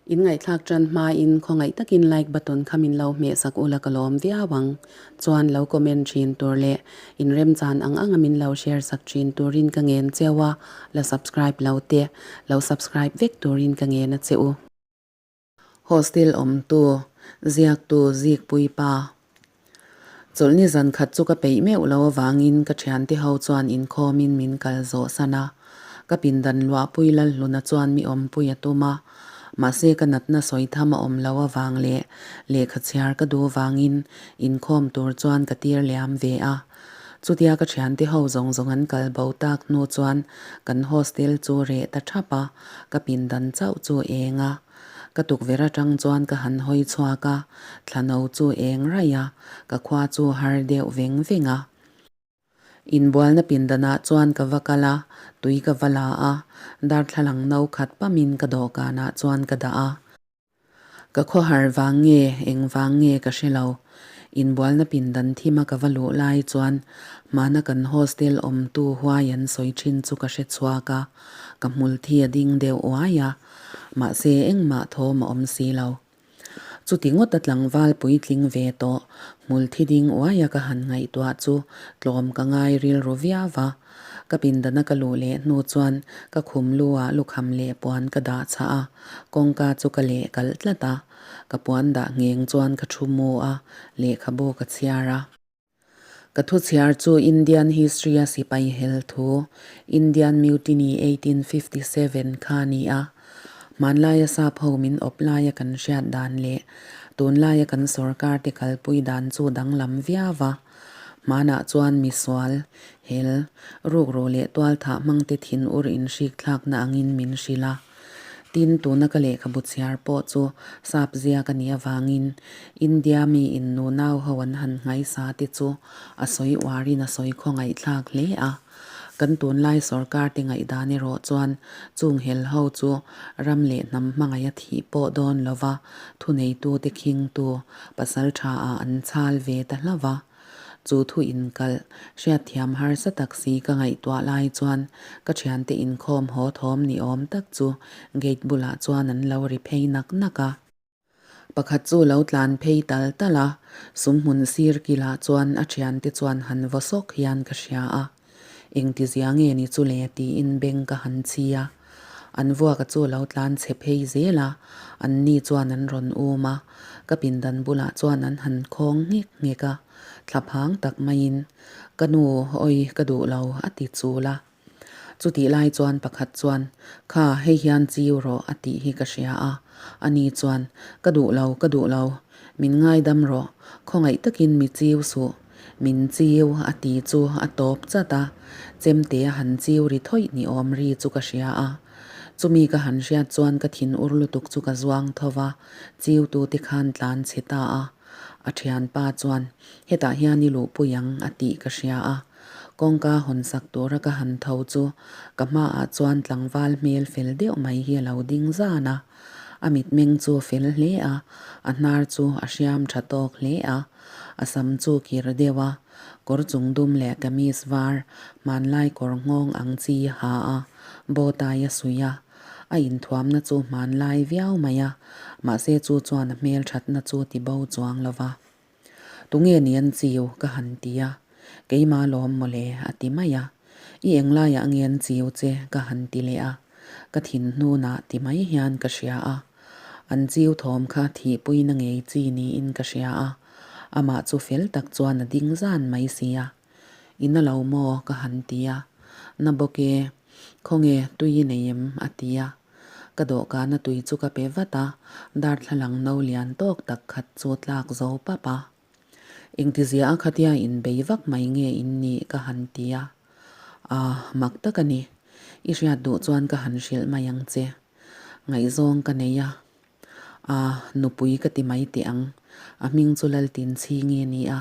In ngaihthlak tan hmain khawngaih takin like button kha min lo hmeh sak ula ka lawm viau ang. Chuan lo comment thin tur leh in remchan ang anga min lo share sak thin turin ka ngen cheu a, la subscribe lo te lo subscribe vek turin ka ngen a che u. Hostel awmtu, ziaktu Zikpuipa. Chawlhni zan khat chu ka peih meuh lo avangin ka thiante ho chuan inkhawmin min kal zawh san a. Ka pindan luahpui Lalhluna chuan mi awmpui a tum a. Mahse ka natna sawi tham a awm lo avang leh lehkha chhiar ka duh vangin inkhawm tur chuan ka tir liam ve a. Chutia ka thiante ho zawng zawng an kal bo tak hnu chuan kan hostel chu reh ta thap a, ka pindan chauh chu eng a. Ka tukverh atang chuan ka han hawi chhuak a, thlano chu eng raih a, ka khua chu har deuh veng veng a. Inbualna pindanah chuan ka va kal a, tui ka va la a, darthlalang no khat pamin ka dawhkanah chuan ka dah a. Ka khawhar vang nge, eng vang nge ka hre lo. Inbualna pindan thima ka va luh lai chuan hmana kan hostel awmtu huai an sawi thin chu ka hre chhuak a, ka hmul thi a ding deuh uai a, mahse engmah thawm a awm si lo. Chuti ngawta tlangval puitling ve tawh hmul thi ding uaia ka han ngaihtuah chu tlawm ka ngai rilru viau va. Ka pindana ka luh leh hnu chuan ka khum lu ah lukham leh puan ka dah chhah a, kawngka chu ka leh kalh tlat a, ka puan dah ngheng chuan ka thu mu a, lehkhabu ka chhiar a. Ka thu chhiar chu Indian History a sipai hel thu, Indian Mutiny 1857 kha a ni a. Hmanlaia sap ho min awp laia kan hriat dan leh tunlaia kan sorkar te kalpui dan chu danglam viau a. Hmanah chuan misual, hel, rukru leh tualthah hmangte thin ur inhrikthlakna angin min hrilh a. Tin, tuna ka lehkhabu chhiar pawh chu sap ziak a nih avangin India mi in nu nau ho an han nghaisa te chu a sawi uarin a sawi khawngaihthlak hle a. Kan tunlai sorkar te ngaihdan erawh chuan chung hel ho chu ram leh hnam hmangaih a thih pawh dawn lova thuneitute khingtu pasal tha ah an chhal ve ta hlauh va. Chu thu inkalh, hriatthiam harsa tak si ka ngaihtuah lai chuan ka thiante inkhawm haw thawm ni awm tak chu gate bulah chuan an lo ri phei nak nak a. Pakhat chu lo tlan phei tal tal a, sumhmun sir kilah chuan a thiante chuan han vaw sawk hian ka hria a. Engtizia nge ni chu le tiin beng ka han chhi a. An vuaka chu lo tlan chhe phei zel a, an ni chuan an rawn um a, ka pindan bulah chuan an han khawng nghek nghek a, thlaphang tak maiin, Ka nu, awi ka duh lo, a ti chul a. Chutih lai chuan pakhat chuan, Kha, hei hian chiu rawh, a tih hi ka hria a. Ani chuan, Ka duh lo, ka duh lo, min ngaidam rawh, khawngaih takin mi chiu suh. Min chiu, a ti chu a tawp chat a, chemte a han chiu ri thawih ni awm ri chu ka hria a. Chumi ka han hriat chuan ka thin ur lutuk chu ka zuang tho va, chiu tute khan tlan chhe ta a. A thianpa chuan, Hetah hian i luhpui ang, a tih ka hria a. Kawngka hawn sak tura ka han tho chu ka hmaah chuan tlangval hmel fel deuh mai hi a lo ding zan a. A mitmeng chu a fel hle a, a hnar chu a hriam tha tawk hle a. A sam chu kir deuh a, kawr chung dum leh kamis var, hmanlai kawr nghawng ang chi a ha a, bow tie a suih a. A inthuamna chu hmanlai viau mai a, mahse chu chuan a hmelthatna chu ti bo chuang lo va. Tunge ni an chiu? ka han ti a. Keimah lawm mawle, a ti mai a. I englaiah nge an chiu che? ka han ti leh a. Ka thin hnunah ti mai hian ka hria a. An chiu thawm kha thihpuina ngei chi niin ka hria a. Amah chu fel tak chuan a ding zan mai si a. I na lo maw? ka han ti a. Na bawk e. Khawnge tui i nei em? a ti a. Ka dawhkana tui chu ka pe vat a, darthlalang no lian tawk tak khat chu tlak zo pap a. Engtizia a khatia inbei vak mai nge in nih ka han ti a. Aah, mak tak a ni. I hriat duh chuan ka han hrilh mai ang che. Ngaihzawng ka nei a. Aah, nupui ka ti mai teh ang. A hming chu Laltinchhingi a ni a,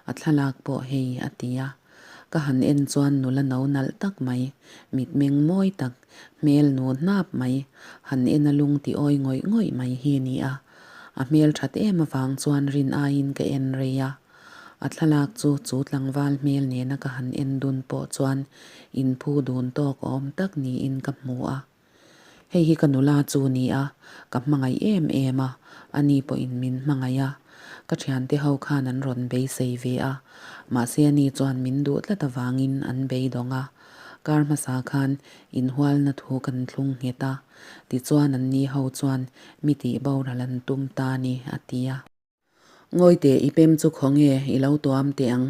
a thlalak pawh hei a ti a. Ka han en chuan nula no nalh tak mai, mitmeng mawi tak, hmel nu hnap mai, han en a lung ti awi ngawih ngawih mai hi a ni a. A hmel that em avang chuan rin aiin ka en rei a. A thlalak chu chu tlangval hmel nena ka han en dun pawh chuan inphu dun tawk awm tak niin ka hmu a. Hei hi ka nula chu ni a, ka hmangaih em em a, ani pawhin min hmangaih a. Ka thiante ho khan an rawn beisei ve a, mahse ani chuan min duh tlat avangin an beidawng a. Kar hmasa khan inhualna thu kan thlung nghet a, tichuan anni ho chuan mi tih boral an tum ta a ni, a ti a. Ngawi teh, i pem chu khaw nge i lo tuam teh ang?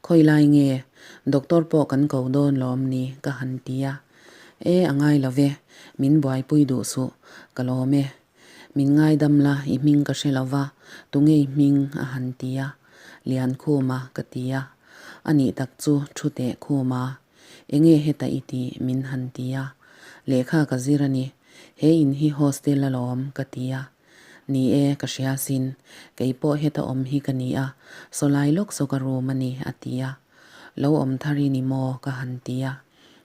Khawi lai nge? Doctor pawh kan ko dawn lawm ni? ka han ti a. E, a ngai lo ve, min buaipui duh suh, ka lawm e. Min ngaidam la, i hming ka hre lo va, tunge i hming? a han ti a. Liankhuma ka ti a. A nih tak chu thu teh Khuma, enge heta i tih? min han ti a. Lehkha ka zir a ni, he in hi hostel alawm ka ti a. Ni e, ka hria sin. Kei pawh heta awm hi ka ni a, sawlai lawk saw ka room a ni, a ti a. Lo awm thar i ni maw? ka han ti a.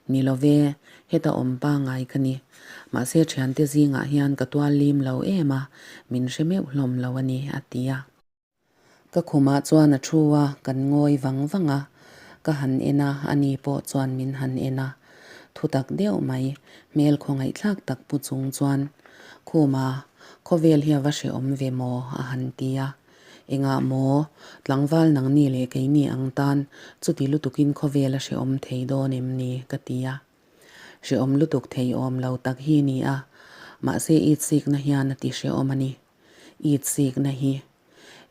Ni lo ve, heta awm pangngai ka ni. Mahse thiante zingah hian ka tual lim lo em a, min hre meuh hlawm lo a ni, a ti a. Ka khumah chuan a thu a, kan ngawi vang vang a. Ka han en a, ani pawh chuan min han en a. Thutak deuh mai, hmel khawngaihthlak tak pu chung chuan, Khuma, khawvel hi a va hrehawm ve maw? a han ti a. Engah maw, tlangval nangni leh keini ang tan chuti lutukin khawvel a hrehawm thei dawn em ni? ka ti a. Hrehawm lutuk thei awm lo tak hi ni a, mahse itsikna hian a ti hrehawm a ni. Itsikna hi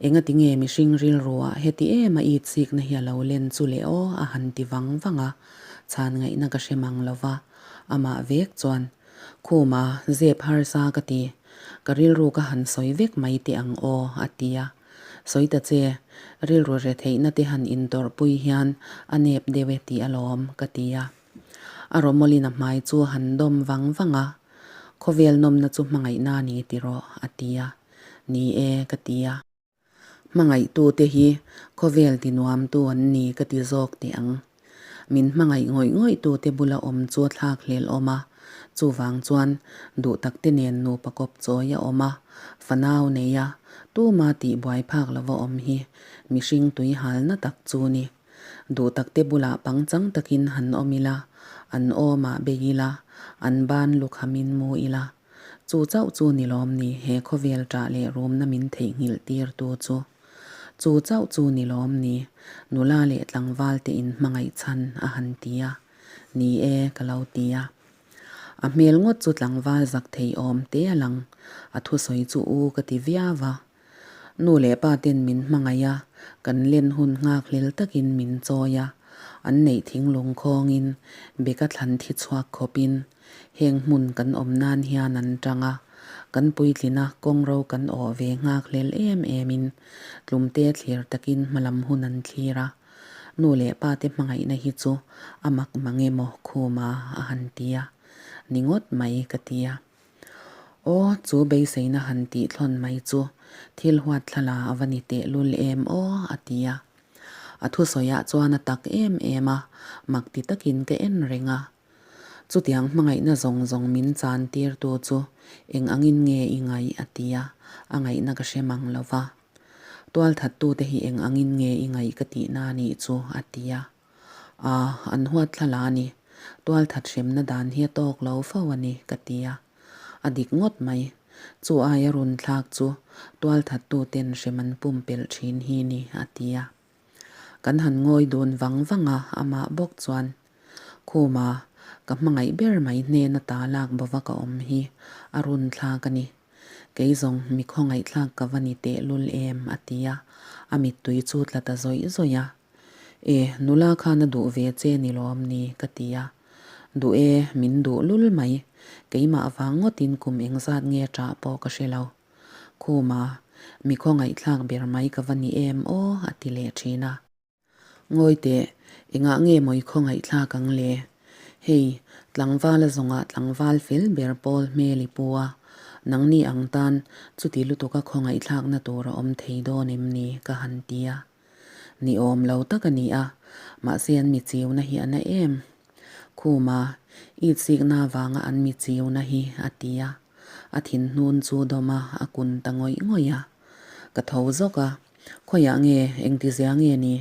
engati nge mihring rilruah heti em a itsikna hi a lo len chu le aw a han ti vang vang a, chhan ngaihna ka hre mang lo va, amah vek chuan Khuma zep harsa ka ti, ka rilru ka han sawi vek mai teh ang aw a ti a. Sawi ta che, rilru retheihna te han intawrhpui hian a nep deuh e tih alawm ka ti a. A rawmawlin a hmai chu a han dawm vang vang a, Khawvel nawmna chu hmangaihna a ni tiraw? a ti a. Ni e, ka ti a. Hmangaihtute hi khawvel tinuamtu an ni ka ti zawk teh ang. Min hmangaih ngawih ngawihtute bula awm chu a thlak hlel awm a, chuvang chuan duh takte nen nupa kawp chawi a awm a, fanau nei a, tuma tihbuai phak lova awm hi mihring tui halna tak chu ni. Duh takte bulah pangchang takin han awm ila, an awmah bei ila, an ban lukhamin mu ila. Chu chauh chu ni lawm ni he khawvel ṭah leh rumna min theihnghilh tirtu chu. Chu chauh chu ni lawm ni nula leh tlangval te in hmangaih chhan a han ti a. Ni e, ka lo ti a. A hmel ngawt chu tlangval zak thei awm te a lang, a thusawi chu u ka ti viau a. Nu leh pa ten min hmangaih a, kan len hun nghak hlel takin min chawi a, an neih thinglung khawngin beka thlan thi chhuak khawpin heng hmun kan awm nan hian an tang a, kan puitlina kawngro kan awh ve nghak hlel em emin tlumte thlir takin hmalam hun an thlir a, nu leh pa te hmangaihna hi chu a mak mang emaw khuma a han ti a, ni ngawt mai ka ti a. Aw, chu beiseina han tih thlawn mai chu thil huat thlala a va ni tehlul em aw, a ti a. A thusawiah chuan a tak em em a, mak ti takin ka en reng a. Chutiang hmangaihna zawng zawng min chan tirtu chu eng angin nge i ngaih a ti a, a ngaihna ka hre mang lo va. Tualthattute hi eng angin nge i ngaih ka tihna a nih chu, a ti a. A, an huat thla la a ni. Tualthat hremna dan hi a tawk lo fo a ni, ka ti a. A dik ngawt mai. Chu aia run thlak chu tualthattuten hrem an pumpelh thin hi ni, a ti a. Kan han ngawi dun vang vang a, amah bawk chuan, Khuma, ka hmangaih ber mai hnena ta lak bova ka awm hi a run thlak a ni. Kei zawng mi khawngaihthlak ka va ni tehlul em, a ti a. A mittui chu tla ta zawih zawih a. E, nula khan a duh ve che ni lawm ni? ka ti a. Duh e, min duh lul mai. Keimah vang ngawtin kum engzat nge ṭah pawh ka hre lo. Khuma, mi khawngaihthlak ber mai ka va ni em aw? a ti leh ṭhin a. Ngawi teh, engah nge maw i khawngaihthlak ang le? Hei, tlangval a zawngah tlangval fel ber pawl hmel i pu a, nangni ang tan chuti lutuka khawngaihthlakna tur a awm thei dawn em ni? ka han ti a. Ni awm lo tak a ni a, mahse an mi chiuna hi a na em? Khuma, itsikna avanga an mi chiuna hi a ti a, a thinhnun chu dawm a, a kun ta ngawih ngawih a. Ka tho zawk a, khawiah nge, engtizia nge ni,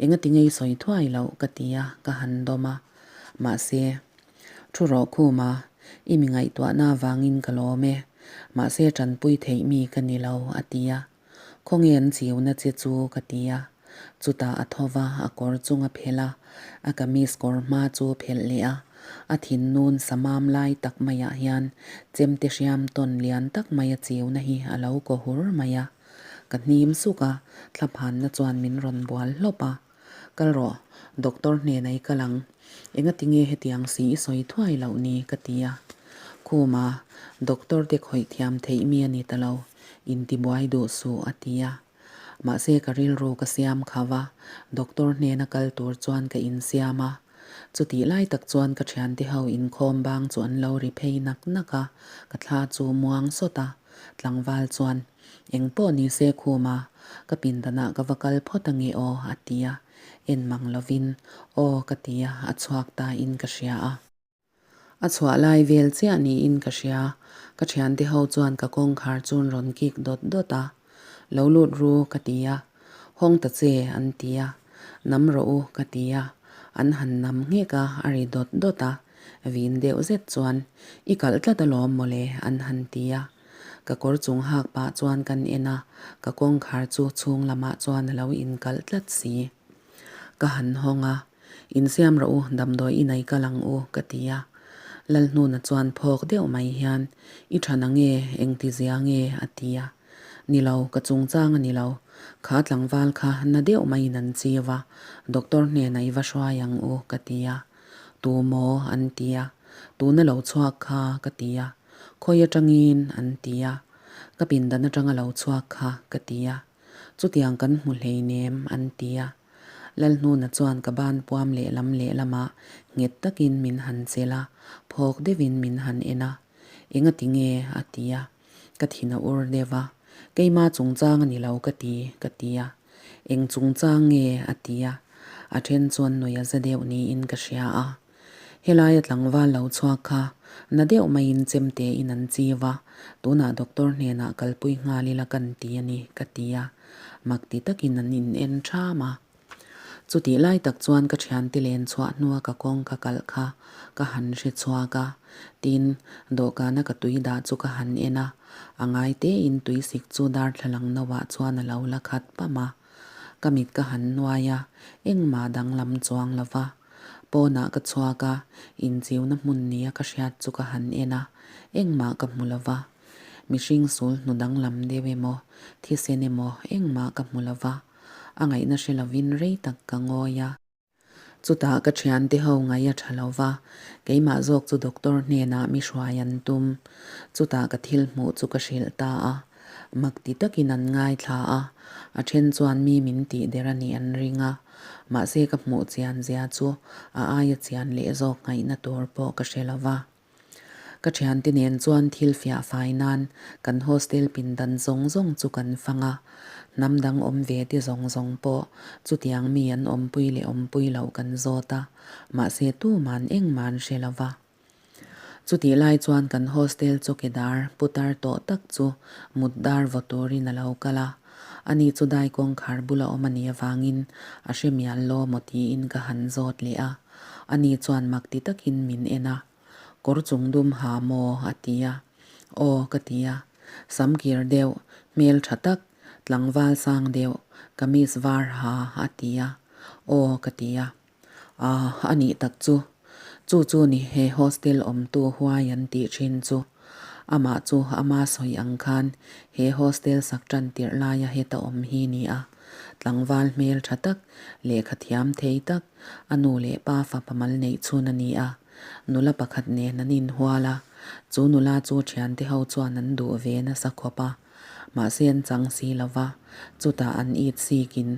engati nge i sawi thuai loh ka ti a, ka han dawm a. Mahse, thu rawh Khuma, I mi ngaihtuahna avangin ka lawm e. Mahse tanpui theih mi ka ni lo, a ti a. Khawnge an chiuna che chu? ka ti a. Chutah a tho va, a kawr chung a phelh a, a kamis kawr hma chu a phelh leh a. A thinnun samam lai tak maiah hian chemte hriam tawn lian tak mai a chiuna hi a lo kaw hur mai a. Ka hnim suk a, thlaphanna chuan min rawn bual hlawp a. Kal rawh, doctor hnena i kal ang. Engati nge hetiang si i sawi thuai loh ni? ka ti a. Khuma, doctor te khawih thiam theih mi a ni ta lo, intibuai duh suh a ti a. Mahse ka rilru ka siam kha va, doctor hnena kal tur chuan ka insiam a. Chutih lai tak chuan ka thiante ho inkhawm bang chu an lo ri phei nak nak a, ka thla chu muang sawt a. Tlangval chuan, Eng pawh ni se khuma, ka pindanah ka va kal phawt ange aw, a ti a. En mang lovin, Aw, ka ti a, a chhuak ta in ka hria a. A chhuah lai vel chiah niin ka hria. Ka thiante ho chuan ka kawngkhar chun rawn kik dawt dawt a. Lo lut ru, ka ti a. Hawng ta che, an ti a. Nam rawh u, ka ti a. An han nam nghek a, a ri dawt dawt a. Vin deuh zet chuan, I kalh tlat alawm mawle, an han ti a. Ka kawr chung hak pah chuan kan en a, ka kawngkhar chu chhung lamah chuan a lo inkalh tlat si. Ka han hawng a, Insiam rawh u, damdawi i nei kal ang u, ka ti a. Lalhnuna chuan phawk deuh mai hian, I tha na nge, engti zia nge? a ti a. Ni lo, ka chungchang a ni lo. Kha tlangval kha na deuh maiin an chiu a, doctor hnenah i va hruai ang u, ka ti a. Tu maw? an ti a. Tuna lo chhuak kha, ka ti a. Khawi atangin? an ti a. Ka pindan atanga lo chhuak kha, ka ti a. Chutiang kan hmu hleinem, an ti a. Lalhnuna chuan ka ban puam lehlam lehlamah nghet takin min han chelh a, phawk deuhin min han en a. Engati nge? a ti a. Ka thin a ur deuh a. Keima chungchang a ni lo ka ti, ka ti a. Eng chungchang nge? a ti a. A then chuan nuih a za deuh niin ka hria a. Helaia tlangval lo chhuak kha na deuh maiin chemte in an chiu a, tunah doctor hnenah kalpui nghal ila kan ti a ni, ka ti a. Mak ti takin an in en ṭham a. Chutih lai tak chuan ka thiante len chhuah hnua ka kawng ka kalh kha ka han hre chhuak a. Tin, dawhkana ka tui dah chu ka han en a, a ngai tein tui sik chu darthlalang noah chuan a lo la khat pam a. Ka mit ka han nuai a, engmah danglam chuang lo va. Pawnah ka chhuak a, inchiuna hmun nia ka hriat chu ka han en a, engmah ka hmu lo va. Mihring sul hnu danglam deuh emaw, thisen emaw engmah ka hmu lo va. A ngaihna hre lovin rei tak ka ngawi a. Chutah ka thiante ho ngaih a tha lo va, keimah zawk chu doctor hnenah mi hruai an tum. Chutah ka thil hmuh chu ka hrilh ta a. Mak ti takin an ngaithla a, a then chuan mi min tih der a nih an ring a. Mahse ka hmuh chian zia chu a aia chian leh zawk ngaihna tur pawh ka hre lo va. Ka thiante nen chuan thil fiah fai nan kan hostel pindan zawng zawng chu kan fang a, hnam dang awm ve te zawng zawng pawh chutiang mi an awmpui leh awmpui loh kan zawt a, mahse tuman engmah an hre lo va. Chutih lai chuan kan hostel chawkidar putar tawh tak chu mut dar vaw turin a lo kal a, ani chu dai kawngkhar bula awm a nih avangin a hre mial law maw tiin ka han zawt leh a, ani chuan mak ti takin min en a, Kawr chung dum ha maw? a ti a. Aw ka ti a, sam kir deuh, hmel tha tak, tlangval sang deuh, kamis var ha a ti a. Aw ka ti a. Aah, a nih tak chu. Chu chu ni he hostel awmtu huai an tih thin chu. Amah chu ama sawi ang khan he hostel sak tan tirh laia heta awm hi ni a. Tlangval hmel tha tak, lehkha thiam thei tak, a nu leh pa fapa mal neih chhun a ni a. Nula pakhat nen an inhual a, chu nula chu thiante ho chuan an duh ve nasa khawp a. Mahse an chang si lo va, chutah an it sikin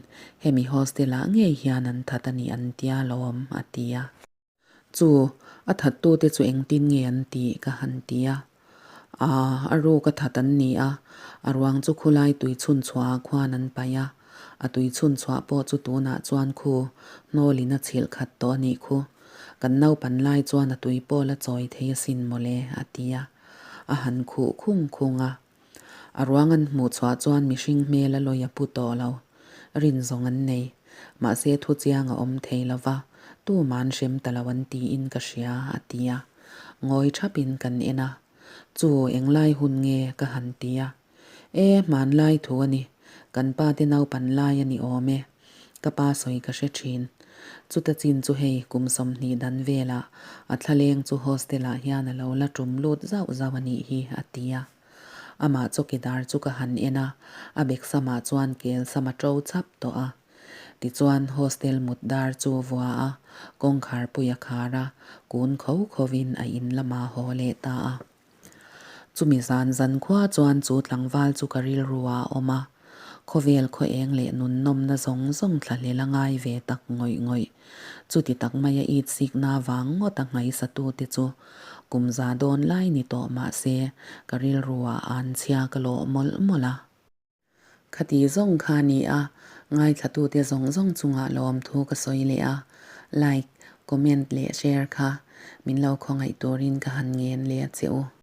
hemi hostel ah ngei hian an that a nih an tia lawm, a ti a. Chu, a thattute chu engtin nge an tih ka han ti a. Aa, a ruk a that an ni a, a ruang chu khulai tui chhun chhuahah khuan an paih a, a tui chhun chhuah pawh chu tunah chuan khu hnawlin a chhilh khat tawh a nih khu. Kan naupan lai chuan a tui pawh la chawi thei asin mawle, a ti a. A han khuh khung khung a. A ruang an hmuh chhuah chuan mihring hmel a lawi a pu tawh lo. Rin zawng an nei. Mahse thu chiang a awm thei lo va, tuman hrem ta lo an tiin ka hria, a ti a. Ngawi thapin kan en a. Chu englai hun nge ka han ti a. E, hmanlai thu a ni. Kan pa te naupan lai a ni awm e. Ka pa sawi ka hre thin. Chuta chin chu hei kum 20 dan velah a thlaleng chu hostel ah hian a lo la tum lut zauh zauh a nih hi a ti a. Amah chawkidar chu ka han en a, a bek samah chuan kel sam a to chap tawh a. Tichuan hostel mut dar chu vua a, kawngkhar pui a khar a, kun kho khovin a in lamah haw leh ta a. Chumi zan zan khua chuan chu tlangval chu ka rilru ah a awm a, khawvel khaw eng leh nun nawmna zawng zawng thlahlel a ngai ve tak ngawih ngawih. Chuti tak maia it sikna vang ngawt a nghaisatu te chu kum za dawn lai ni tawh mah se ka rilru ah an chhia ka lawh mawlh mawlh a. Khati zawng kha a ni a, ngaithlatute zawng zawng chungah lawmthu ka sawi leh a, like, comment leh share kha min lo khawngaih turin ka han ngen leh a che u.